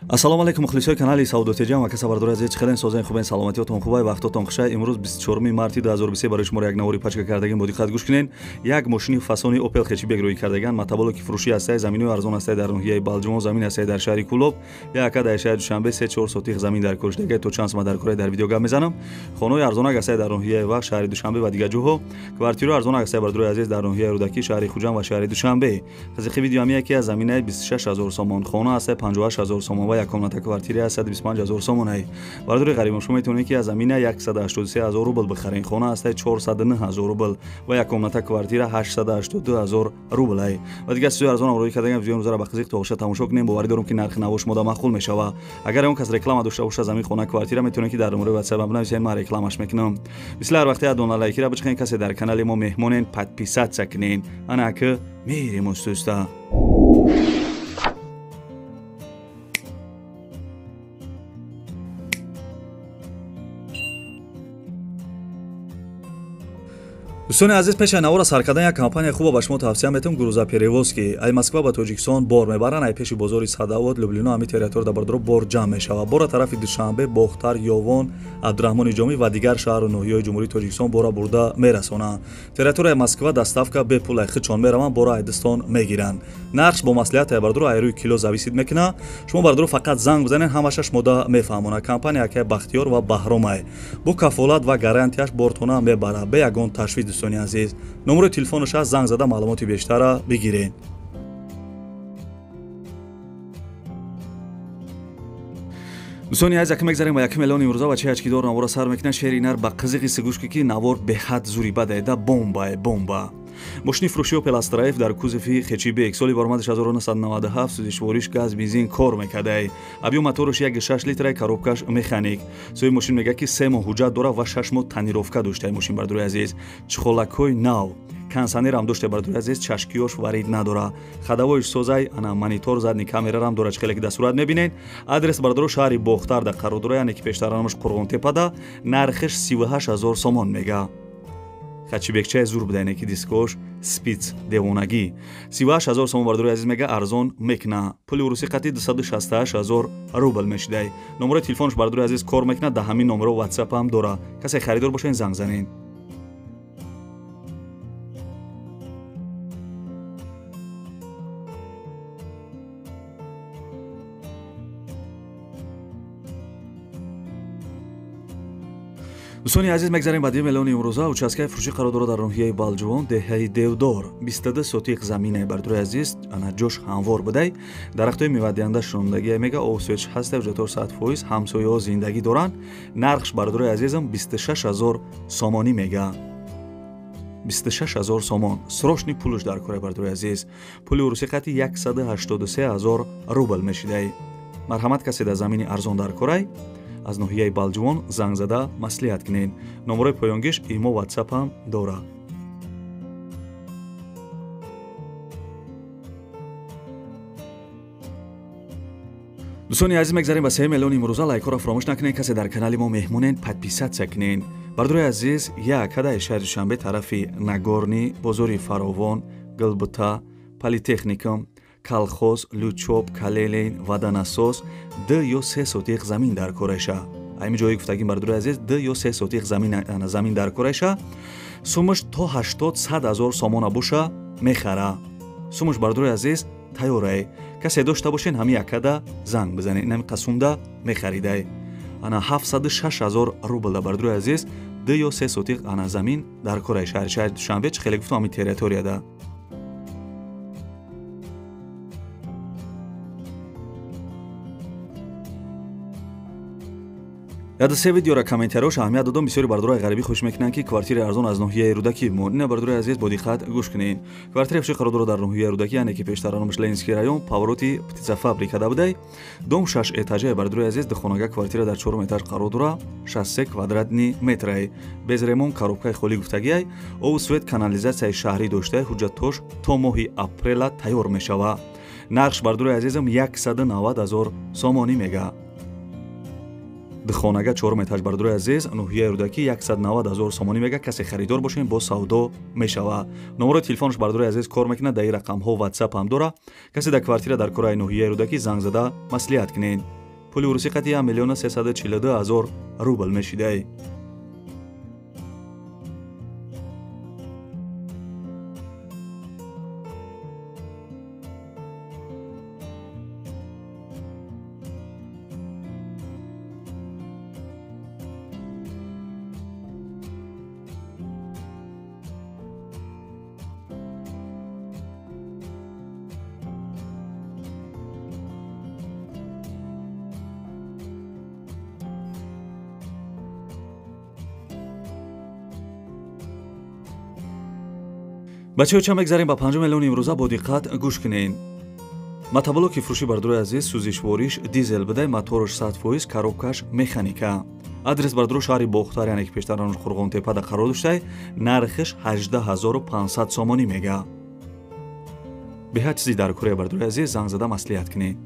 Ассалому алайкум мухлисои канали Савдотеҷам ва каса бардори азиз, хелен созен хубен, саломатиётон хубай, вақтотон хушай. Имрӯз 24 марти 2023 барои шумо як навори пачка кардагим, бо диққат гӯш кунен. Як мошини фасони Opel хэтчбек рӯй кардаган, мотоблоки фурӯшӣ ҳастай, заминои арзон ҳастай дар ноҳияи Балҷумон, замин ҳастай дар шаҳри Кӯлоб, яка дар шаҳри Душанбе 3-4 сотих замин дар кор шудагай, то чанд сома дар кораи дар видео гап мезанам. Хонаҳои арзонак ҳастай дар ноҳияи Вахш, шаҳри Душанбе ва дигар ҷоҳо. Квартираҳои арзонак ҳастай бардори азиз дар ноҳияи Рӯдакӣ, шаҳри Хуҷанд ва шаҳри Душанбе. Қызиқи видео ҳам яке аз заминаи 26000 сомон, хона ҳастай 58000 сомон ва як комната квартира 125 000 сомонай. Бардори ғарибон, шумо метавонед ки аз замина 183 000 рубл бихаред, хона ҳастай 409 000 рубл ва як комната квартира 882 000 рублай. Ва дигар чизои арзон рӯй кардагам, видеои имрӯзаро ба қизиқ то охир тамошо кунем. Боварӣ дорам ки нархи наво шумода маъқул мешава. Агар он кас реклама дошта бошад замин, хона, квартира, метавонед ки дар номерои WhatsApp бинависед, ман рекламаш мекунам. Мисли ҳар вақте дона лайкира бичиқен, касе дар канали мо меҳмонен, подписаться кунен. Ана ки мерем устуста. Дӯстони азиз, пеш аз навора сар кардан як компания хуба ба шумо тавсия метавам, грузоперевозки. Ай Москва ба Тоҷикистон бор мебаранд, ай пеши бозори Садовод, Люблино, ҳами территория бардоро бор ҷамъ мешавад. Бора тарафи Душанбе, Бохтар, Ёвон, Абдураҳмони Ҷомӣ ва дигар шаҳру ноҳияҳои Ҷумҳурии Тоҷикистон бора бурда мерасонанд. Территорияи Москва доставка бепул, ай худшон мераванд, бора айдистон мегиранд. Нархш бо маслиҳат ай бардоро ай рӯи кило зависит мекунад. Шумо бардоро фақат занг бизанед, ҳамаша шумода мефаҳмонад. Компания акай Бахтиёр ва Баҳромай. Бо кафолат ва гарантияш бортона мебарад, бе ягон ташвиш. Дӯстони азиз, номерои телефонаш ҳаст, занг зада маълумоти бештара бигиред. Дӯстони азиз, яке мегзарем ба якум эълони имрӯза ва чи ачкидор навора сар мекунад. Шери нар ба қизиқи сигӯшки ки навор беҳад зури бадаеда, бомбае бомба. Мошини фурӯши Opel Astra F дар кузови хэтчбек, соли баромадаш 1997, сӯзишвориш газ, бензин кор мекардай. Объём мотораш 1,6 литрай, коробкаш механик. Соҳиби мошин мегӯяд ки 3 моҳ ҳуҷҷат дорад ва 6 моҳ тонировка доштаи мошин. Бардори азиз, чхолакҳои нав, кондитсионерам дошта бардори азиз, чашкиёш варид надора, ходовойш созай, ана монитор, задний камерарам дора, хеле ки дар сурат мебинед. Адрес бардоро шаҳри Бохтар дар қарор дора, яъне ки пештар номаш Қурғонтепада. Нархиш 38 000 сомон мега. Хэтчбекчаи зур буда, яъне ки дискош спиц девонагӣ. 38 000 сомон бардори азиз мега, арзон мекуна. Пули урусӣ қатъи 268 000 рубл мешидай. Номерои телефонш бардори азиз кор мекунад, дар ҳамин номеро WhatsApp ҳам дора. Касе харидор бошед, занг занед. Дӯстони азиз, мегзарем ба дуюм эълони имрӯза. Участкаи фурӯшӣ қарор дорад дар ноҳияи Балҷувон, деҳаи Девдор, 22 сотиқ замине бардори азиз, ана ҷош ҳамвор будай, дарахтҳои мевадиҳанда шунондагие мега, обсӯяш ҳаста, ҳуҷҷатҳо 100%, ҳамсояҳо зиндагӣ доранд. Нархш бардори азизам 26 000 сомонӣ мега. 26 000 сомон. Срочный пулш дар кора бардори азиз. Пули урусӣ қатъи 183 000 рубл мешидай. Марҳамат, касе дар замини арзон дар корай, аз ноҳияи Балҷувон занг зада маслиҳат кунед. Номерои поёнгиш имо, WhatsApp ҳам дорад. Дӯстони азиз, мегзарем ба сеюм эълони имрӯза. Лайкҳоро фаромӯш накунед, касе дар канали мо меҳмонен, подписаться кунед. Бардори азиз, як ҳадаи шаҳри Душанбе тарафи Нагорный, бозори Фаровон, Гулбута, Политехникум, Колхоз, Лучоб, Калелин, водонасос 2 ё 3 сотиқ замин дар кореша. Ҳамин ҷое гуфтагим бардори азиз, 2 ё 3 сотиқ замин дар кореша. Сумаш то 80-100 ҳазор сомона боша мехара. Сумаш бардори азиз тайёрае. Касе дошта бошен, ҳамин якада занг бизанед, инами қасумда мехаридай. Ана 706 000 рубл бардори азиз, 2 ё 3 сотиқ ана замин дар кораи шаҳри Душанбе, чӣ хеле гуфтам, ҳамин территорияда. Яда се видеора комментариёш аҳамият додам. Бисёри бардорои ғарибӣ хуш мекунанд ки квартираи арзон аз ноҳияи Рӯдакӣ бимон. Ина бардорои азиз, бо диққат гӯш кунед. Квартираи фурӯшӣ қарор дорад дар ноҳияи Рӯдакӣ, яъне ки пештар номаш Ленинский район, повороти птицефабрика да будай. Дом шаш этажаи бардорои азиз, духонага квартира дар чорум этаж қарор дорад, 63 квадратный метрай. Без ремонт, коробкаи холӣ гуфтагиай, обу свет, канализатсияи шаҳрӣ доштаи, ҳуҷҷатҳош то моҳи апрела тайёр мешавад. Нархш бардорои азизам 190 000 сомонӣ мега. Духонага 4 этаж бардорои азиз, ноҳияи Рӯдакӣ 190 000 сомонӣ мега. Касе харидор бошем, бо савдо мешава. Номерои телефонаш бардорои азиз кор мекунад, дар ин рақамҳо WhatsApp ҳам дора. Касе дар квартира дар кораи ноҳияи Рӯдакӣ занг зада маслиҳат кунед. Пули урусӣ қати 1 342 000 рубл мешидай. Бачаҳо, чанд мегзарем ба 5 миллион имрӯза, бо диққат гӯш кунед. Мотоблоки фурӯшӣ бардорои азиз, сӯзишвориш дизел бидай, моторш 100%, коробкаш механика. Адрес бардоро шаҳри Бохтар, яъне ки пештар Қурғонтепада қарор доштай, нархиш 18500 сомонӣ мега. Беҳад чизи дар корея бардорои азиз, занг зада маслиҳат кунед.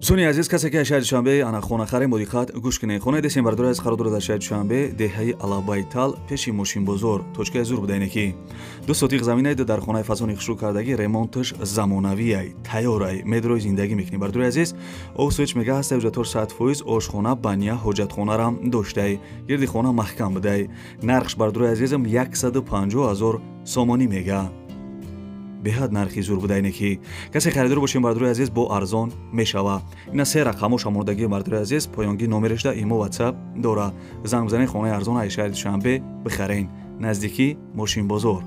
Дӯстони азиз, касе ки аз шаҳри Душанбе ана хона харем, бо диққат гӯш кунед. Хонаи десем бардорои азиз қарор дорад дар шаҳри Душанбе, деҳаи Алабайтал, пеши мошинбозор, точкаи зур буда ине ки 2 сотиқ заминай, дар хонаи фасони хушрӯ кардагӣ, ремонташ замонавиай, тайёрай, медрои зиндагӣ мекунӣ бардорои азиз. Об свет мега ҳастай, ҳуҷҷатҳош 100%, ошхона, баня, ҳоҷатхонарам доштай, гирди хона маҳкам будай. Нархш бардорои азизам 150 000 сомонӣ мега. Беҳад нархи зур буда ине ки касе харидор бошем бардорои азиз, бо арзон мешава. Ина се рақамҳо шамордагии бардорои азиз, поёнгӣ номерешда имо WhatsApp дора. Занг бизанед, хонаи арзон аз шаҳри Душанбе бихарен, наздикӣ мошинбозор.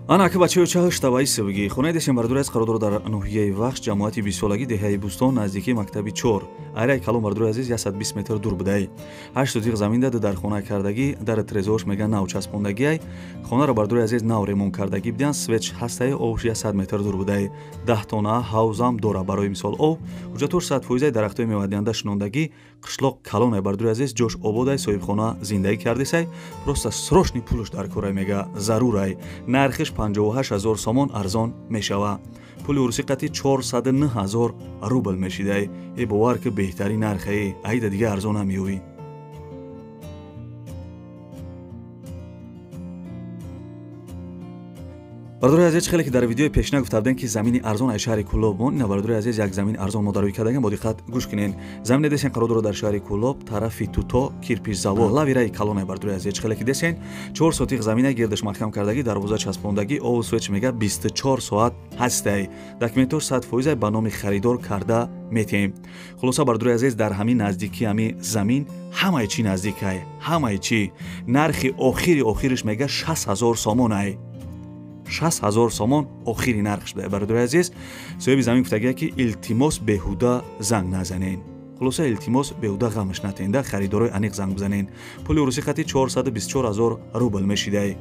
Ана ака бачаё чаҳашта ваиса бигӣ. Хонаи десем бардорои азиз қарор дорад дар ноҳияи Вахш, ҷамоати 20-солагӣ, деҳаи Бӯстон, наздикии мактаби 4. Айраи калон бардорои азиз 120 метр дур будай. 8 сотиқ замин даду дар хона кардагӣ, дар трезош мега нав часпондагиай. Хонаро бардорои азиз нав ремонт кардагӣ бидиан, свет ҳастай, обш 100 метр дур будай. 10 тона ҳавзам дора барои мисол об. Ҳуҷҷатош 100%, дарахтои мевадиҳанда шинондагӣ, қишлоқ калонай бардорои азиз, ҷош ободай, соҳибхона зиндагӣ кардесай. Просто срочный пулш дар корай мега, зарурай. Нархиш 58 000 сомон, арзон мешава. Пули урусӣ қати 409 000 рубл мешидай. Э бовар ки беҳтарин нархае, айда дига арзон ҳам меёвӣ. Бардорои азиз, хеле ки дар видеои пешина гуфта будем ки замини арзон аз шаҳри Кӯлоб мон, ина бардорои азиз як замини арзон мо дар рӯй кардагем, бо диққат гӯш кунед. Замини десен қарор дорад дар шаҳри Кӯлоб, тарафи Туто, кирпичзавод, лавираи калонай бардорои азиз. Хеле ки десен 4 сотиқ замина, гирдаш маҳкам кардагӣ, дарвоза часпондагӣ, об свет мега 24 соат ҳастай. Документош 100% ба номи харидор карда метем. Хулоса бардорои азиз, дар ҳамин наздикии ҳамин замин ҳамаи чӣ наздикай, ҳамаи чӣ. Нархи охири охириш мега 60 000 сомонай. 60 000 сомон охири нархш буда бародари азиз. Соҳиби замин гуфтагия ки илтимос беҳуда занг назанен. Хулоса илтимос беҳуда ғамш натенда, харидорои аниқ занг бизанен. Пули урусӣ қати 424 000 рубл мешидай.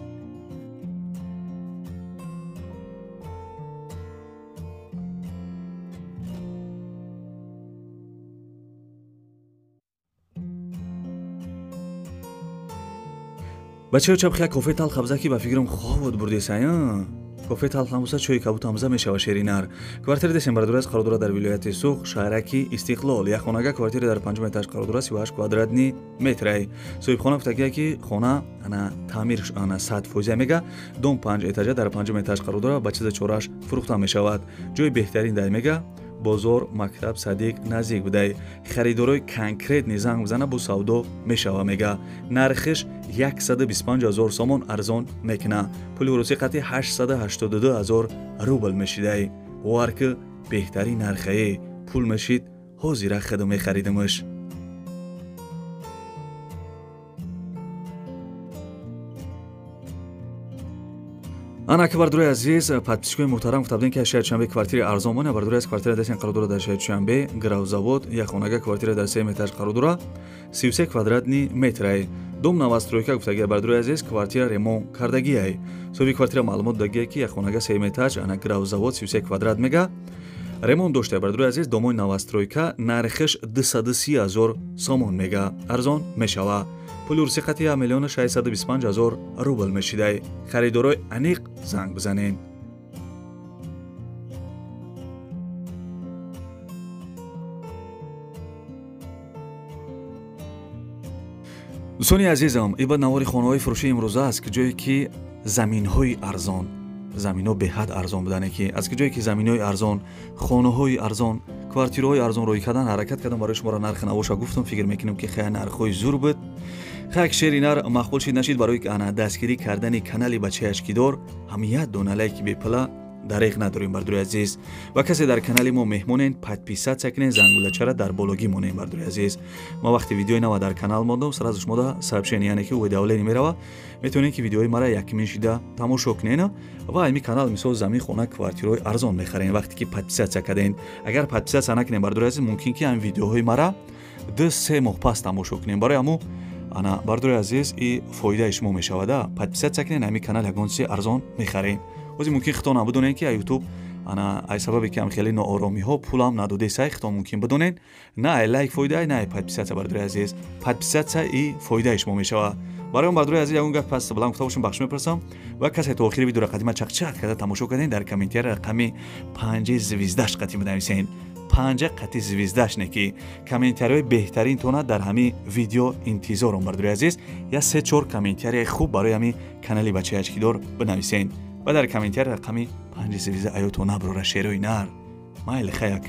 Бачаё, чабхия кофе талх абза ки ба фикрам хобот бурдесая. Кофе талх ҳамуса чойи кабут ҳамза мешава шеринар. Квартира десем бардорои азиз қарор дорад дар вилояти Суғд, шаҳраки Истиқлол. Як хонага квартира дар 5 этаж қарор дорад, 38 квадратни метрай. Соҳибхона гуфтагия ки хона ана таъмир ана 100% мега, дом 5 этажа дар 5 этаж қарор дорад, ба чиза чораш фурӯхта мешавад. Ҷои беҳтарин дар мега, бозор, мактаб, садик наздик будай. Харидорои конкретни занг бизана, бо савдо мешава мега. Нархиш 125 000 сомон, арзон мекуна. Пули урусӣ қати 882 000 рубл мешидай. Бовар ки беҳтарин нархае, пул мешид, ҳозира худо мехаридимаш. Ана ки бардори азиз, подписчикои муҳтарам гуфта будем, ки шаҳри Душанбе квартираи арзон монад. Бардори аз квартира дастен қарор дорад дар шаҳри Душанбе, Гравзавод, як хонага квартира дар 3 метр қарор дорад, 33 квадратни метрай. Дом новостройка гуфтагия бардори азиз, квартира ремонт кардагиай. Соҳиби квартира маълумот дагия, ки як хонага 3 метр, ана Гравзавод 33 квадрат мега. Ремонт дошта бардори азиз, домои новостройка, нархиш 230 ҳазор сомон мега. Арзон мешава. Пули русӣ қати 1 миллион 625 ҳазор рубл мешидай. Харидорои аниқ занг бизанед. Дӯстони азизам, ин ба навори хонаҳои фурӯшии имрӯза аст, ки ҷое ки заминҳои арзон, заминҳо беҳад арзон будане, ки аз ки ҷое ки заминҳои арзон, хонаҳои арзон, квартираҳои арзон рӯй кардан ҳаракат кардам барои шуморо нархи навоша гуфтам. Фикр мекунам, ки хеле нархҳои зур буд. Хак шери нар мақбул шид нашид, барои ана дастгирӣ кардани канали бачаи ашкидор ҳамият дона лайки бепала дареғ надорем бардори азиз. Ва касе дар канали мо меҳмонен, подписаться кунед, зангулачара дар бологӣ монем бардори азиз. Ма вақти видеои нава дар канал мондам, сразу шумода сообщение, яъне ки уведомление мерава, метавонед ки видеои мара якмин шида тамошо кунед. Ва ами канал мисол замин, хона, квартираҳои арзон мехарем вақте ки подписаться кардем. Агар подписаться накунем бардори азиз, мумкин ки ҳамин видеоҳои мара 2-3 моҳ пас тамошо кунем. Барои ҳамун ана бардори азиз, и фоидаи шумо мешавада. Подписаться кунед, ҳамин канал ягон чизи арзон мехарем. Ози мумкин хитон ҳам бидонед, ки ютуб ана ай сабабе ки ҳам хеле нооромиҳо пулам надодесай, хитон мумкин бидонед, на ай лайк фоидаи, на ай подписаться бардори азиз. Подписаться и фоидаи шумо мешавад. Барои он бардори азиз ягон гап пас баланд гуфта бошем, бахш мепурсам. Ва касе то охири видеоро қадима чақчақ карда тамошо кардем, дар комментария рақами 5 звездаш қатӣ бинависед. 5 қати звездаш не, ки комментариҳои беҳтаринтона дар ҳамин видео интизорам бардори азиз. Я 3-4 комментарияи хуб барои ҳамин канали бачаи ашкидор бинависед. Ва дар комментария рақами 5 звезда аёто наброра шерои нар. Майли, хаяк.